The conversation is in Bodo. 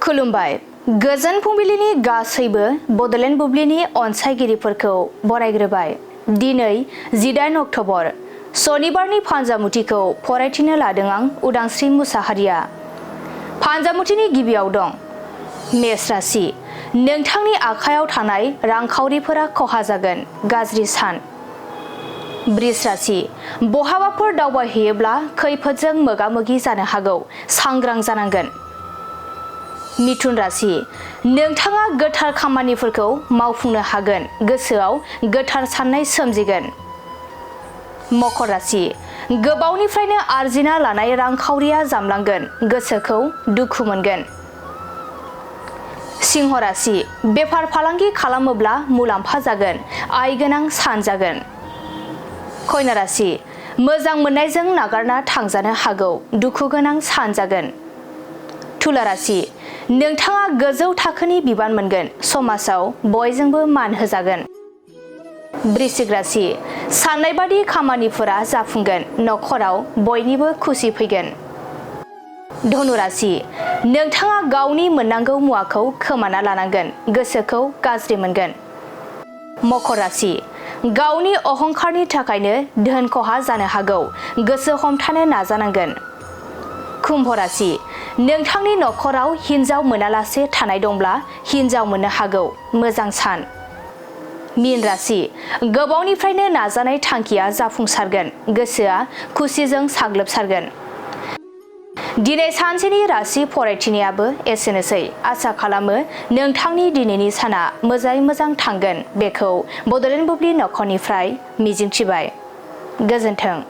खुलुमबाय। गोजोन फुंबिलिनि गासैबो बडलेण्ड बुब्लिनि अनसायगिरिफोरखौ बरायग्रोबाय। दिनै 18 अक्ट'बर सनिबारनि फानजामुथिखौ फरायथिनो लादों आं उदांस्रि मुसाहारिया। फानजामुथिनि गिबियाव दं मेष राशि। नोंथांनि आखायाव थानाय रांखावरिफोरा खहा जागोन, गाज्रि सान। बृष राशि। बहाबाफोर दावबायहैयोब्ला खैफोदजों मोगा-मोगि जानो हागौ, सांग्रां जानांगोन। मिथुन राशि। नोंथाङा गोथार खामानिफोरखौ मावफुंनो हागोन, गोसोआव गोथार साननाय सोमजिगोन। मकर राशि। गोबावनिफ्रायनो आरजिना लानाय रांखावरिया जामलांगोन, गोसोखौ दुखु मोनगोन। सिंह राशि। बेफार फालांगि खालामोब्ला मुलाम्फा जागोन, आय गोनां सान जागोन। कन्या राशि। मोजां मोननायजों नागारना थांजानो हागौ, दुखु गोनां सान जागोन। तुला राशि। नोंथाङा गोजौ थाखोनि बिबान मोनगोन, समाजाव बयजोंबो मान होजागोन। वृश्चिक राशि। साननाय बादि खामानिफोरा जाफुंगोन, नखराव बयनिबो खुसि फैगोन। धनु राशि। नोंथाङा गावनि मोननांगौ मुवाखौ खोमाना लानांगोन, गोसोखौ गाज्रि मोनगोन। मकर राशि। गावनि अहंखारनि थाखायनो धोन खहा जानो हागौ, गोसो हमथानो नाजानांगोन। कुम्भ राशि। नोंथांनि नखराव हिन्जाव मोनालासे थानाय दंब्ला हिन्जाव मोननो हागौ, मोजां सान। मीन राशि। गोबावनिफ्रायनो नाजानाय थांखिया जाफुंसारगोन, गोसोआ खुसिजों साग्लोबसारगोन। दिनै सानसेनि राशि फरायथिनायाबो एसेनोसै। आसा खालामो नोंथांनि दिनैनि साना मोजाङै मोजां थांगोन, बेखौ बडलेण्ड बुब्लि नखरनिफ्राय मिजिंथिबाय। गोजोन्थों।